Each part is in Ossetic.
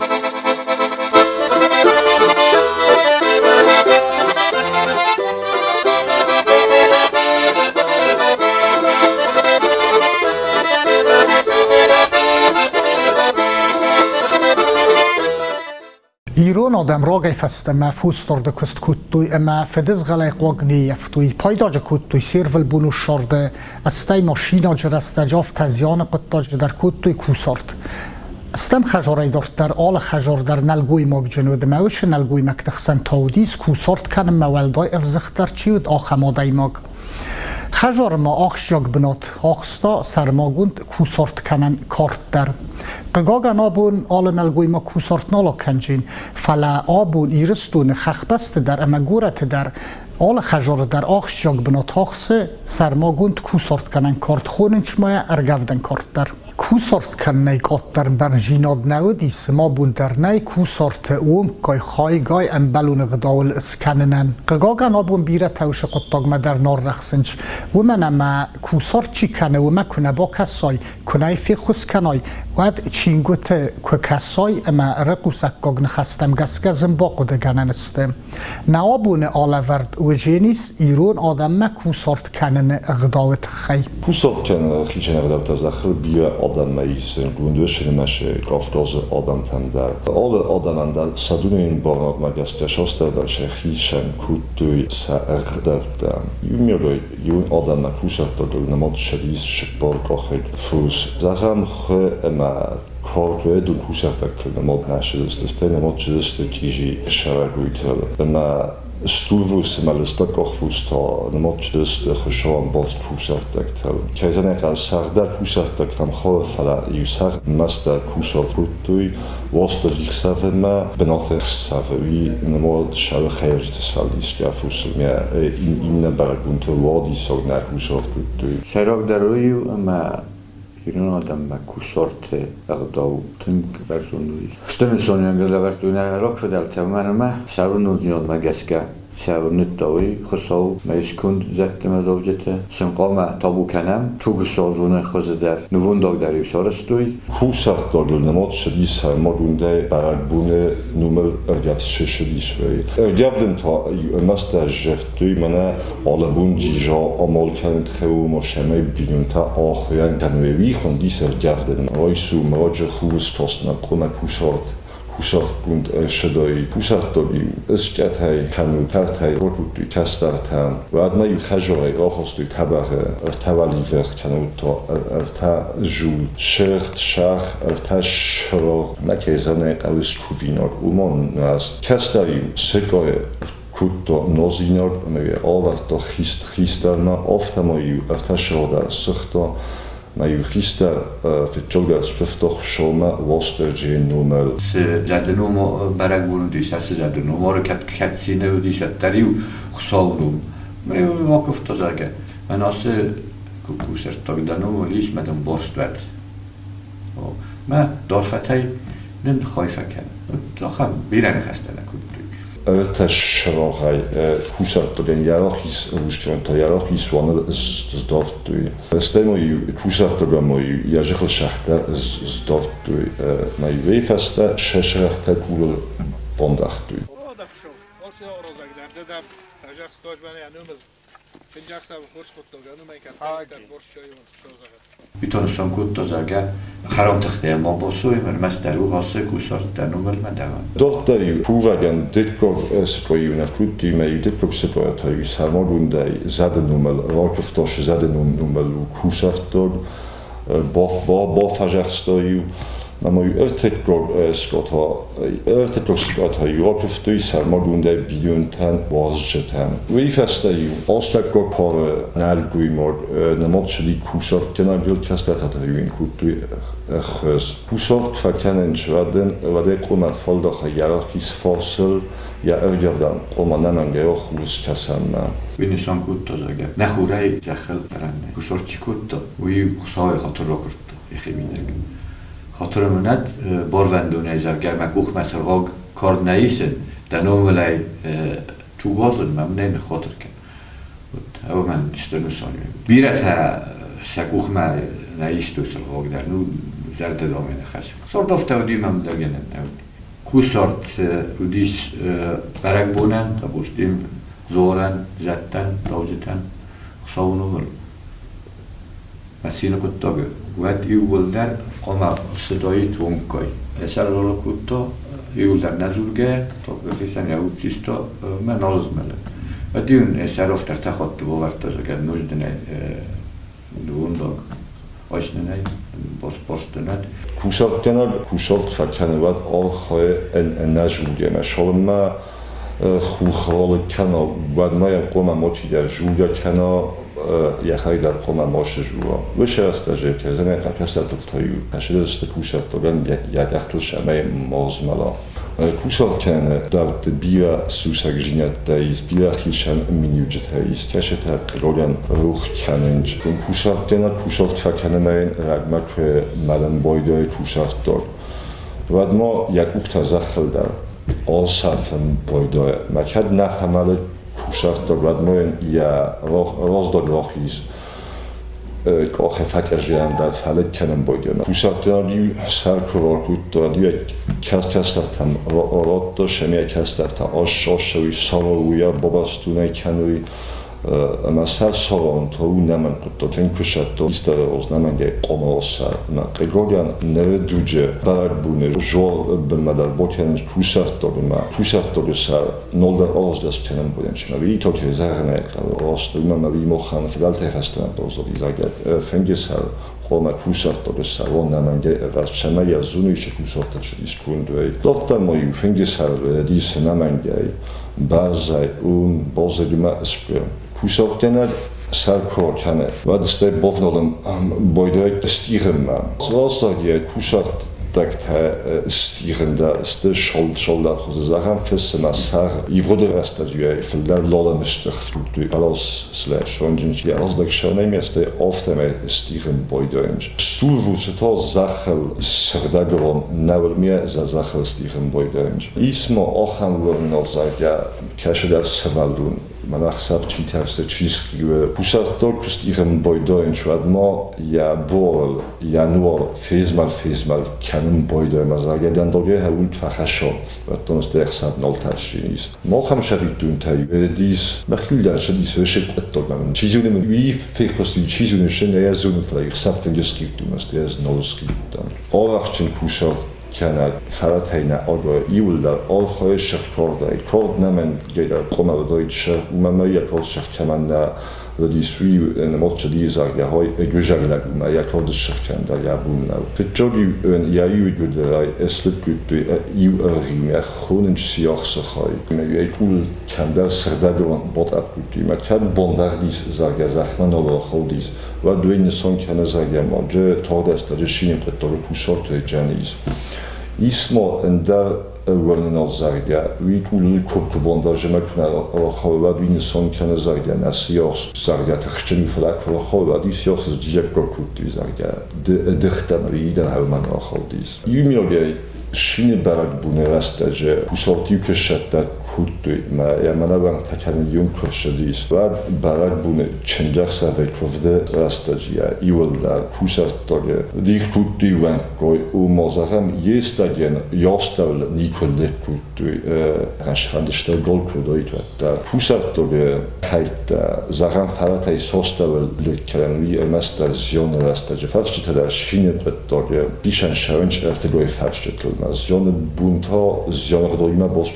Ирон адӕм рагӕй фӕстӕмӕ фосдарды куыст кодтой ӕмӕ фыдызгъӕлӕй хъуаг не ййӕфтой, пайдаджы кодтой се рвылбоны ссарды, стӕй машинӕджы рӕстӕджы афтӕ зианы хъуыддаджы дӕр кодтой кусарт. Стӕм хӕдзарӕй дарддӕр алы хӕдзар дӕр нӕлгоймагджын уыд ӕмӕ уыцы нӕлгоймӕгты хсӕн та уыдис, кусарт кӕнынмӕ уӕлдай ӕвзыгъддӕр чи уыд, ахӕм адӕймаг. Хӕдзары ма ахсджиаг бынат ахста сӕрмагонд кусарт кӕнӕн кард дӕр. Хъыгагӕн, абон алы нӕлгоймаг кусарт нал акӕнджын, фӕлӕ абон Ирыстоны хӕхбӕсты дӕр ӕмӕ горӕты дӕр алы хӕдзары дӕр ахсджиаг бынат ахсы сӕрмагонд кусартгӕнӕн кард, хонынц ма йӕ ӕргӕвдӕн кард дӕр. Кусарт кӕнынӕй къаддӕр бӕрндзинад нӕ уыди, цыма бон дӕр нӕй кусарты онггай, хайгай ӕмбӕлон ӕгъдауыл скӕнынӕн. Хъыгагӕн, абон бирӕтӕ уыцы хъуыддагмӕ дӕр нал рӕхсынц, уымӕн ӕмӕ кусарт чи кӕны, уымӕ куы нӕ бакӕсай, куы нӕ феххуыс кӕнай, уӕд чингуыты куы кӕсай ӕмӕ рыхъусӕггаг ныхӕстӕм гӕсгӕ зын бахъуыдыгӕнӕн сты. Нӕ абоны алӕвӕрд уыдзӕнис ирон адӕммӕ кусарт кӕныны ӕгъдауы тыххӕй. Кусарт кӕныны хицӕн ӕгъдӕуттӕ зӕххыл бирӕ адӕммӕ ис, Гундосыны Кавказы адӕмтӕм дӕр. Алы адӕмӕн дӕр сӕ дунейон бӕрнадмӕ гӕсгӕ састӕрдӕр сӕхи сӕм кодтой сӕ ӕгъдӕуттӕ. Иумиагӕй ирон адӕммӕ кусӕрттагыл нымад ссыдис цыппаркъахыг фос. Зӕгъӕм, хуы ӕмӕ Квартуэдон кусӕрттӕгтыл нымад нӕ ссыдысты, стӕй нымад ссыдысты чъизи сӕрӕгойтыл ӕмӕ стурвус ӕмӕ лыстӕг къахфус та нымад ссыдысты хуыцауӕн баст кусӕрттӕгтыл. Кӕй зӕгъын ӕй хъӕуы, сӕгъдӕр кусӕрттӕгтӕм хауы, фӕлӕ иу сӕгъ мастдӕр кусарт кодтой, Уастырджи хсӕвы бынаты хсӕвы уый нымад сӕры хӕйрӕджыты сфӕлдисгӕ фосыл иннӕ бӕрӕгбонты уадиссаг нӕ кусарт кодтой. Сӕйрагдӕр уый у, ӕмӕ ирон адӕммӕ кусарты ӕгъдау тынг бӕрзонд уыдис. Стыр нысаниуӕг лӕвӕрдтой нӕ рагфыдӕлтӕ, уымӕн ӕмӕ сӕ уырнындзинадмӕ гӕсгӕ сӕ уырныдта уый, Хуыцау мӕ сконд зӕдты мӕ дауджытӕ сын хъуамӕ табу кӕнӕм, тугсадзоны хуызы дӕр, нывондаг дӕр-иу сарӕзтой. Кусӕрттагыл нымад цыдис сӕрмагондӕй бӕрӕгбоны номыл ӕргӕвдсысыдис. Ӕргӕвдын та ӕрмӕстдӕр зӕгътой, мӕнӕ алӕбон дзидза амал кӕнын хъӕуы ма цӕмӕй бинонтӕ ахуырӕн кӕной, уый хуындис ӕргӕвдын. Райсом раджы хурыскастмӕ къуымӕ кусарт кусартгонд ӕрсыдӕй кусӕрттаг-иу ыскъӕтӕй кӕнӕ кӕртӕй ракодтой кӕстӕртӕ. Уӕдмӕ-иу хӕдзарӕй рахастой тӕбӕгъы ӕртӕ уӕливых кӕнӕ та ӕртӕ дзул, сыгъд, сах, ӕртӕ сырагъ. Мӕ кӕй зӕгъын ӕй хъӕуы, скувинаг, уымӕн нуӕзт. Кӕстӕр-иу сыкъайы кодта нозинаг ӕмӕ йӕ авӕрдта хистӕрмӕ, афтӕмӕй-иу ӕртӕ сырагъ дӕр ссыгъта. Мӕ-иу хистӕр фыццагӕй скуывта Хуыцаумӕ Уастырджийы номыл. Цы зӕды ном бӕрӕгбон уыдис, ацы зӕды номары кӕд кӕд цины уыдис, уӕддӕр-иу Хуыцауы ном. Мӕ-иу акуывта, зӕгъгӕ, мӕн ацы кусӕрттаг дӕ номыл ис, мӕ дын борст уӕд. Мӕ дорфӕтӕй нын хай фӕкӕн. Ахӕм бирӕ ныхӕстӕ нӕ кодтой. Ӕртӕ сырагъӕй кусӕрттагӕн йӕ рахиз рустӕн та йӕ рахиз уӕныл сдавдтой. Стӕй ма-иу кусӕрттагӕн ма-иу йӕ зыхыл сӕгътӕ сдавдтой. Ма-иу ӕй фӕстӕ сӕ сырӕгътӕ къулыл бандӕгътой. Utána кодта, зӕгъгӕ, хӕрам тыхтӕ ма бацой, ӕрмӕстдӕр у ацы кусарттӕ номырмӕ дӕуӕн. Дарддӕр-иу кувӕгӕн дыккаг сыкъа-иу нӕ кодтой, ӕмӕ-иу дыккаг сыкъайӕ та-иу сӕрмагондӕй зӕды номыл ракуывта, зӕды номыл кусӕрттаг бафӕзӕхста-иу. Ӕмӕ-иу ӕртыккаг сыкъа та-иу ракуывтой сӕрмагондӕй бинонтӕн, уазджытӕн. Уый фӕстӕ-иу астӕуккаг пары нӕлгоймаг нымад цыди кусартгӕнӕгыл, кӕстӕртӕ та-иу ын кодтой ӕххуыс. Кусарт фӕкӕнын чырӕдын, уӕдӕй къуымӕ фӕлдахы йӕ рахиз фарсыл, йӕ ӕргӕвдӕн къуымӕ нӕмӕнгӕй хурыскӕсӕнмӕ. Уый нысан кодта, зӕгъгӕ, нӕ хурӕй зӕххыл раннӕй. Кусарт чи кодта, уый Хуыцауӕй хатыр ракуырдта йӕхимидӕг. Хатыр мын ӕд барвӕндонӕй, зӕгъгӕ, мӕ къухмӕ цыргъаг кард нӕ исын, дӕ номыл ӕй тугуадзын мӕм нӕ ныххатыр кӕн. Уымӕн стыр нысаниуӕг. Бирӕтӕ сӕ къухмӕ нӕ истой цыргъаг дӕр, ну, зӕрдӕдомӕн ныхас. Цард афтӕ уыди, мӕм дӕр гӕнӕн нӕ уыди. Кусарт уыдис бӕрӕгбонӕн, допустим, дзуарӕн, зӕдтӕн, дауджытӕн, Хуыцауы номыл. Мӕ цины хъуыддаг уӕд иууылдӕр хъуамӕ цыдаид уынггай. Сӕрвӕлы кодта, иууылдӕр нӕ дзургӕйӕ, хицӕн йӕ уд систа мӕ нал змӕлы. Уӕд-иу ын сӕр ӕртӕ хатты бавӕрдта, зӕгъгӕ, ноджы дывӕндаг айсынӕй баст нӕд. Кусартгӕнӕг кусарт фӕкӕны, уӕд архайы ӕнӕзулгӕ. Цалынмӕ хурхралыг кӕна, уӕдмӕ йӕм хъуамӕ мачидӕр зулгӕ кӕна, йӕхӕдӕг дӕр хъуамӕ ма сызула. Уыцы рӕстӕджы кӕрдзынӕй кӕстӕртыл та-иу фӕсидӕсты кусӕрттагӕн йӕ къӕхтыл цӕмӕй ма змӕла. Кусарт кӕныны дӕрдты бирӕ сусӕгдзинӕдтӕ ис, бирӕ хицӕн миниуджытӕ ис, кӕцытӕ хъыгагӕн рух кӕнынц. Кусартгӕнӕг кусарт фӕкӕнынӕй рӕгмӕ куы мӕлын байдайы кусӕрттаг, уӕд ма йӕ къухтӕ зӕххыл дӕр асӕрфын байдайы. Мӕ кӕд нӕ фӕмӕлы кусӕрттаг, уӕд ма йын йӕ раздаг рахиз къахы фӕкъӕззиан дӕр фӕлыг кӕнын байдайы. Кусӕрттаг-иу сӕр куы ракодта, уӕд-иу кӕстӕртӕм радта, сӕмӕ кӕстӕртӕ ассӕуй, сарауй, бабастунӕй кӕнуй ӕмӕ сӕ цӕрӕнтӕ у нӕмӕнгхъуыддаг. Фенкуысӕдтӕ истӕрӕгъуыз нӕмӕнгӕй хъомылсӕ ӕмӕ хъыгагӕн ныры дуджы бӕрӕгбоны зор бынмӕ дӕр бакӕнынц кусӕрттагмӕ. Кусӕрттаджы сӕр нолдӕр арыздӕс кӕнын бонӕнчмӕ. Витоке зӕгъынӕй хъӕуы раст уымӕ ӕмӕ мохӕн фыдӕлтӕй фӕстӕмӕ баззади зӕгъгӕ фынджы сӕр хъуамӕ кусӕрттаджы сӕр уа нӕмӕнгӕй ӕвӕрд, цӕмӕй йӕ зоны кусӕрттаджы исконд уай. Дарддӕр ма-иу фынджы сӕр дисы нӕмӕнгӕй бӕрзӕй ун баззагмӕ сбы. Кусӕрттгӕнӕг сӕр куы кӕны, уӕд стӕй бавналын байдайы стигъынмӕ. Растаг йӕ кусӕрттӕгтӕ стигъын дӕр сты салдатхуызы. Зӕгъӕм, фыссы мӕ сӕр ивгъуыды рӕстӕджы фылдӕр лалымы стыхт кодтой ӕлас сонджын йӕ раздаг сӕрнӕй стӕй афтӕмӕй стигъын байдайынц. Стурвусы та зӕххыл сыгъдӕгрон нӕуылмӕ зӕххыл стигъын байдайынц. Ис ма ахӕм уырнынадзагӕ кӕцыдӕр сывӕллон, мӕнӕ ӕхсӕв чи тӕрсы, чи схъиуы. Кусӕрттаг куы стигъын байдайынц, уӕд ма йӕ буарыл йӕ нуар фезмӕл-фезмӕл кӕнын байдайы ӕмӕ зӕгъгӕ дӕндагӕй хӕрут фӕхӕсса, уӕддӕр стӕй ӕхсӕв нал тӕрсджын ис. Махӕм сӕвиттонтӕй дис мӕхи дӕр цыдис ресепъеттагмӕ. Чи зоны мын уый фехъуысти, чи зоны сын ӕй ӕз зонын, фӕлӕ ӕхсӕвтӕн скъиудтон, ӕз ӕз нал скъиудтӕн. Арӕхстджын кусарт кӕнӕ фӕрӕтӕй нӕ агуры, иуылдӕр архайы сырх кордӕй. Корд нӕмӕнгӕй дӕр хъуамӕ уыдаид сырх, уымӕн ӕмӕ йӕ корд сырх кӕмӕн нӕ уыдис, уый нымӕтджыди, зӕгъгӕ, хой ӕгуызӕг ӕмӕ йӕ корд ссырх кӕнын дӕр йӕ бон нӕу. Фыццаг-иу ын йӕ иугуыдырӕй слыг кодтой иу ӕргъиумӕ хонынц сиахсы хай. Ӕмӕ йӕ къул кӕмдӕр сыгъдӕгон батъӕпп кодтой ӕмӕ кӕд бандӕгъдис, зӕгъгӕ, зӕхмӕ нал рахаудис, уӕд уый нысан кӕны, зӕгъгӕ, маджы тагъдӕстӕджы сины хъуыддаджы кусарты джанис. Ис ма ӕндӕр уырнынад, зӕгъгӕ, уый къулыл куы бандӕгъзы ӕмӕ куы нӕ рахауы, уӕд уый нысан кӕны, зӕгъгӕ, нӕ сиахс, зӕгъгӕ, тыхджын у, фӕлӕ куы рахауы, уӕд уый сиахс сджиӕггаг кодтой, зӕгъгӕ, дыхтӕн ӕви идӕн хӕрмӕн рахаудис. Иумиагӕй Сины бӕрӕгбоны рӕстӕджы кусарт-иу куы сцӕттӕ кодтой ӕмӕ йӕ мӕнӕуӕнгтӕ кӕнын-иу куы рцыдис, уӕд бӕрӕгбоны чындзӕхсӕвӕй куывды рӕстӕджы йӕ иуылдӕр кусӕрттаджы дих кодтой уӕнггай, ома, зӕгъӕм, йе стӕгӕн йӕ астӕуыл никуы лыг кодтой, сфӕнды стыр гал куы уыдаид, уӕддӕр. Кусӕрттаджы хӕйттӕ, зӕгъӕм, фӕрӕтӕй састӕуыл лыг кӕнын, уый ӕрмӕстдӕр зианы рӕстӕджы фӕрсчытӕ дӕр сины хъуыддаджы исӕн сӕрынч ӕртыгой фӕрсчытыл ма зианы бон та зиангъдоимӕ баст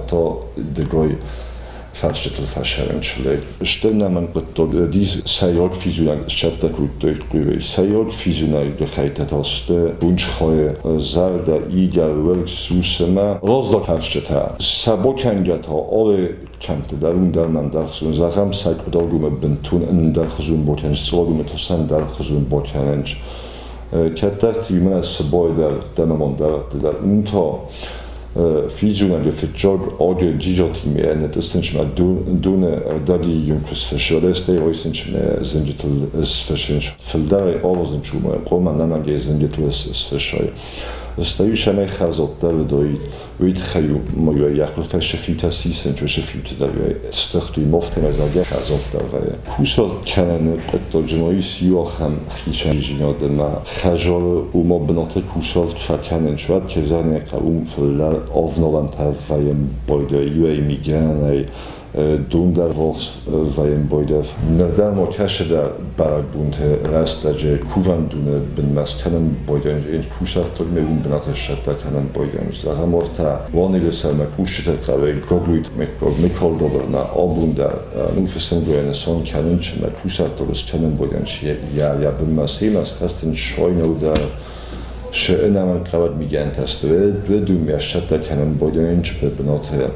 та дыгой фӕрсчытыл фӕсӕрынч лӕг. Стыр нӕмӕн хъуыддаг дис сӕйраг физонӕг сцӕттӕ кодтой къуырой. Сӕйраг физонӕгы хӕйттӕ та сты бунчхайы зӕрдӕ, игӕр, уӕрг, сус ӕмӕ раздаг фӕрсчытӕ. Сӕ бакӕнгӕ та алы кӕмтты дӕр уым дӕр мӕм дӕргъзон, зӕгъӕм, сӕ къуыдаргомы бынтон ӕндӕрхуызон бакӕнынц, цъылагомы та сӕ ӕндӕрхуызон бакӕнынц. Кӕддӕрты иумӕ цы бай дӕр, дӕмӕмон дӕр дӕр уым та физонӕджы фыццаг аг джиджатимӕ нытъыссынчмӕ доны ӕрдӕги йын куы сфыссы, стӕй райсынчмӕ зынджытыл сфыссынц. Фылдӕрӕй аразынч уымӕ, хъуамӕ нӕмӕнгӕй зынджытыл сфыссай. Стӕй сӕмӕй хӕдзӕрттӕ уыдоид, уый тыххӕй-иу ма-иу ӕй йӕхи сыфиутӕ сисын, сыфиуты дӕр-иу ӕй стыхтой, мофтӕмӕ зӕгъгӕ хӕдзӕрттӕ вӕййы. Кусарт кӕныны хъуыддаджы ма ис иу ахӕм хицӕндзинад ӕмӕ хӕдзары уымӕ бынаты кусарт фӕкӕнынц, уӕд кӕй зӕгъын ӕй хъӕуы, фӕлӕ авналӕнтӕ вӕййы байдайы иуӕй мигӕнӕнӕй, Дондӕргъӕвс вӕййын байдӕф. Ныр дӕр ма кӕсы дӕ бӕрӕгбонты рӕстӕджы кувӕндоны бынмӕ скӕнын байдайын, кусӕрттагмӕ уым бынаты сцӕттӕ кӕнын байдайын. Зӕгъӕм, уӕртӕ Уанелы сӕрмӕ кусджыты хъӕуӕй Гаглойты Миколдобырмӕ абон дӕр ну фысымгойӕ нысан кӕнын чи мӕ кусӕрттаг скӕнын байдайын, чи йӕ бынмӕ семӕ схӕцын сойнау дӕр шы ӕнӕмӕнгхъӕуӕг мигӕнтӕ сты, думӕ сцӕттӕ кӕнын байдайын бынаты.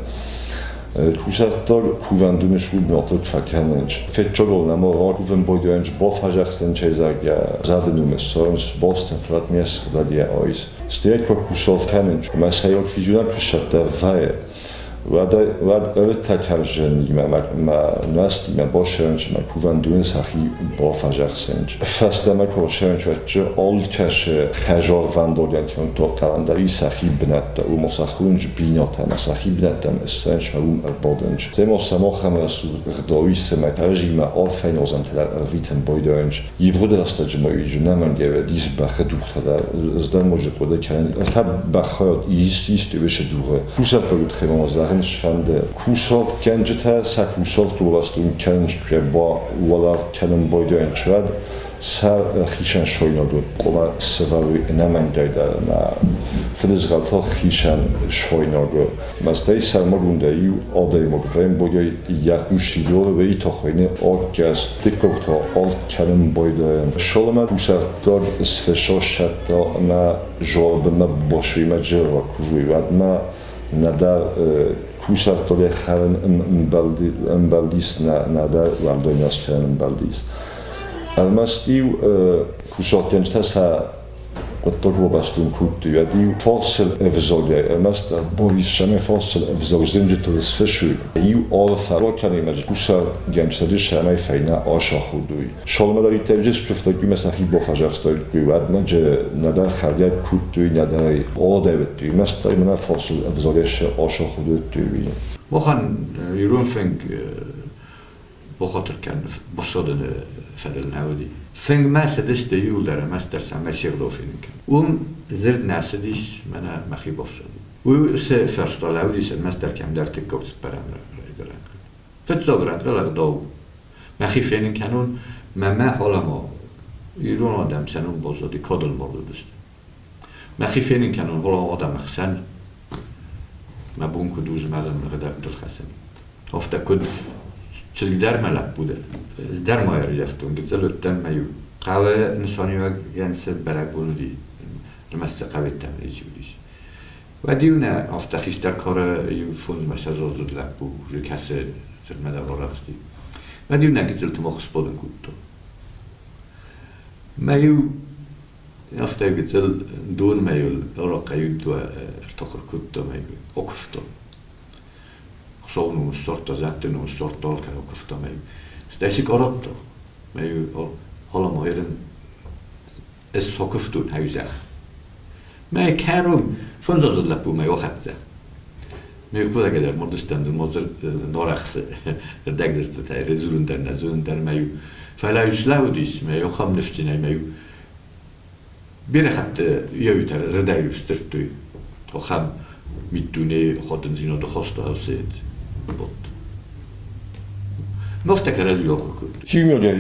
Кусӕрттаг кувӕндоны сулднатыг фӕкӕнынц. Федчогол нӕма ракувын байдайынц, бафӕзӕхсынц ӕй, зӕгъгӕ, зӕды номы ссарынц, бацытӕн фӕлӕ сыгъдӕг йӕ айс. Стӕй куы кусарт кӕнынц, ӕмӕ сӕйраг физонӕг куы сцӕттӕ вӕййы, уӕд уӕд ӕртӕ кӕрдзынимӕ мӕ нуӕзтимӕ бассӕрынц ӕмӕ кувӕндоны сӕхи бафӕзӕхсынц. Фӕстӕмӕ куы ссӕрынц, уӕд алкӕцы хӕдзарвӕндагӕн къӕлӕндари сӕхи бынӕттӕ, уымӕ сӕ хонынц бинонтӕ ӕмӕ сӕхи бынӕттӕм ссӕрынц ӕмӕ уым ӕрбадынц. Стӕй сӕм ахӕм рӕсугъд ӕгъдау ис, цӕмӕй кӕрӕдзимӕ арфӕйы нуазӕнтӕ дӕр ӕрвитын байдайынц. Ивгъуыд рӕстӕджы ма ӕнӕмӕнгӕй ис бӕхы дугътӕ дӕр. Ӕз дӕр ма хъуыды кӕнын, ӕртӕ бӕхы ис исты дугъы. Кусӕрттаджы тыххӕй ма зӕгъын сфӕнды. Кусартгӕнджытӕ сӕ кусарт раластой кӕнынц, ба уӕларв кӕнын байдайынц, уӕд сӕ хицӕн сойнаг хъуамӕ сӕвӕрой ӕнӕмӕнгӕй дӕр ӕмӕ фыдызгъӕлтӕ хицӕн сойнаг. Мӕстӕй сӕрмагондӕй иу адӕймаг фембӕлгӕй йӕ хъус Йорвейы тыххӕй аккӕс, дыккаг та арт кӕнын байдайӕм. Саламӕ кусӕрттаг сфӕсассӕдта ӕмӕ жалобӕмӕ басуймӕ ракувой, уӕдмӕ нӕдӕр кусӕрттагӕй хӕрын ӕмбӕлдис, нӕдӕр уӕлдай нас кӕнын ӕмбӕлдис. Ӕрмӕст-иу кусартгӕнджытӕ сӕ хъуыддаг бабастон кодтой, уӕд-иу фарсыл ӕвзагӕй ӕрмӕст Борис сӕмӕ фарсыл ӕвзаг зынджытыл сфысуй. Иу арфӕ ракӕнӕй кусартгӕнджытӕ сӕмӕй фӕйнӕ асаходуй. Салмадӕриддӕр скуывтой ӕмӕ сӕхи бафӕдзӕхстой, уӕдмӕ нӕдӕр хӕргӕ кодтой, нӕдӕр адӕвдтой. Ӕрмӕстдӕр мӕнӕ фарсыл ӕвзагӕй асаходтой. Махӕн ирон фынг бахатыр кӕн, бафсадыны фӕдыл нӕ уыди. Фынгмӕ цыдысты иуылдӕр ӕрмӕстдӕр цӕмӕй се гъдау фенын кӕнын. Уым дзырд нӕ цыдис, мӕнӕ мӕхи бафсадын. Уый цы фарста лӕууыдис ӕрмӕстдӕр кӕмдӕр дыккаг цыппӕрӕм райгуырӕн. Фыццаг рӕнхъы ӕгъдау мӕхи фенын кӕнон, мӕ мӕ хъуамӕ ирон адӕм сӕ ном баззади, кадыл мард уыдысты. Мӕхи фенын кӕнон хъуамӕ адӕмы хсӕн, мӕ бон куыд у змӕлын ӕгъдӕуттыл хӕцын. Афтӕ куыд чызг дӕр мӕ лӕппу дӕр. Ӕз дӕр ма ӕрыййӕфтон, гыццыл уыдтӕн мӕ-иу хъӕуы нысаниуӕгӕн цы бӕрӕгбон уыди, ӕрмӕст сӕ хъӕуеттӕм ничи уыдис. Уӕд-иу нӕ афтӕ хистӕр кары иу фондзмӕссӕдзаздзыд лӕппу, кӕцы дзырдмӕ дӕр арӕхсти, уӕд-иу нӕ гыццылты мах сбадын кодта. Мӕ-иу афтӕ гыццыл донмӕ-иу арахъхъӕй ӕртахуыр кодта мӕ-иу акуывта. Хуыцау нын ссардта, зӕдты нын ссардта, алкӕй акуывта мӕ-иу. Стӕй цы къарадта? Мӕ-иу халамайы ӕз фӕкуывтон ӕвзӕр. Мӕ кӕрон фондзаздзыд лӕппумӕ ахӕццӕ. Ме хъуыдагӕй дӕр мардыстӕн дын ма нарӕхсы ӕрдӕгдзырдтытӕй дзурын дӕр нӕ зонын дӕр мӕ-иу. Фӕлӕ-иу слӕууыдис мӕ ахӕм ныфсджынӕй мӕ-иу бирӕ хатты еуитӕ рдӕг сдзырдтой ахӕм миддунейы хатындзинады хаста ӕфсед бадт. Нафтӕ кӕрӕдзийыл ахуыр кодтой. Химиогӕй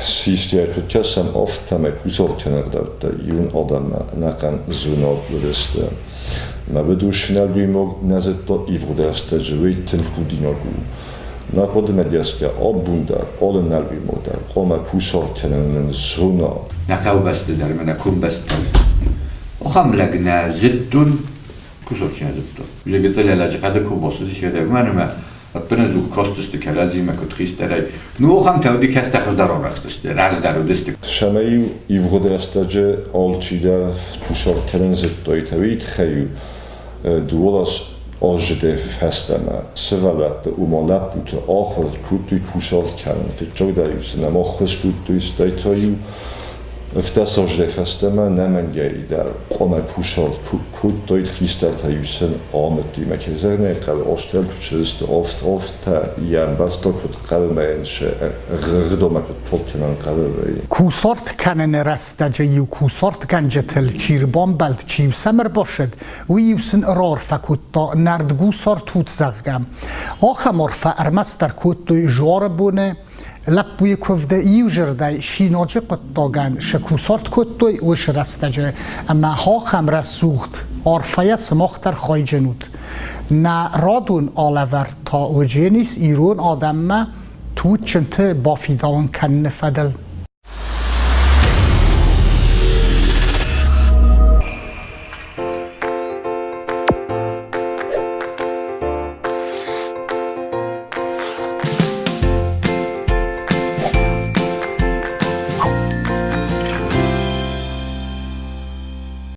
систӕ куыд кӕсӕм, афтӕмӕй кусарт ӕгъдӕуттӕ иун адӕммӕ ӕнӕхъӕн зонад уыдысты. Мӕ уыд нӕлгоймаг нӕ зыдта ивгъуыд рӕстӕджы, уый тынг худинаг у. Мӕ хъуыдымӕ гӕсгӕ, абон дӕр алы нӕлгоймаг дӕр хъуамӕ кусарт кӕнын зона. Нӕ хъӕубӕсты дӕр ӕмӕ нӕ комбӕсты дӕр ахӕм лӕг нӕ зыдтон, кусарт чи нӕ зыдтон. Уый гыццыл лӕджыхъӕды куы бацыдис, уӕд ӕмӕ мӕ ӕппынӕдзух кастысты кӕрӕдзимӕ куыд хистӕрӕй. Ну, ахӕмтӕ уыди, кӕцытӕ хуыздӕр арӕхстысты, раздӕр уыдысты. Сӕмӕ-иу ивгъуыд рӕстӕджы алчидӕр кусарт кӕнын зыдтой, уый тыххӕй-иу дыууӕ азы фӕстӕмӕ сывӕллӕтты, ома лӕппуты ахуыр кодтой кусарт кӕнын. Фыццагдӕр-иу сын ӕм ӕххуыс кодтой, стӕй та-иу Афтӕ сӕрдӕй фӕстӕмӕ нӕмӕнгӕй дӕр хъуамӕ кусарт кодтаид хистӕртӕ-иу сын амыдтой мӕ кӕй зӕгъын ӕй хъӕуы, азтӕ куыд цыдысты, афтӕ йӕ ӕмбӕрста, куыд хъӕуы мӕ йын се гъдомӕ куыд тох кӕнын хъӕуы, уый. Кусарт кӕныны рӕстӕджы-иу кусартгӕнджытыл чи рбамбӕлд, чи-иу сӕм ӕрбацыд, уый-иу сын раарфӕ кодта нӕрдгусарт ут, зӕгъгӕ. Ахӕм арфӕ ӕрмӕстдӕр кодтой Жуары боны, Лӕппуйы куывды иузӕрдӕй шиноджы хъуыддагӕн сӕ кусарт кодтой уыцы рӕстӕджы ӕмӕ ахӕм рӕсугъд арфӕйӕ сымах дӕр хайджын ут. Нӕ радон алӕвӕрд та уыдзӕнис ирон адӕммӕ туджджынты бафидауын кӕныны фӕдыл.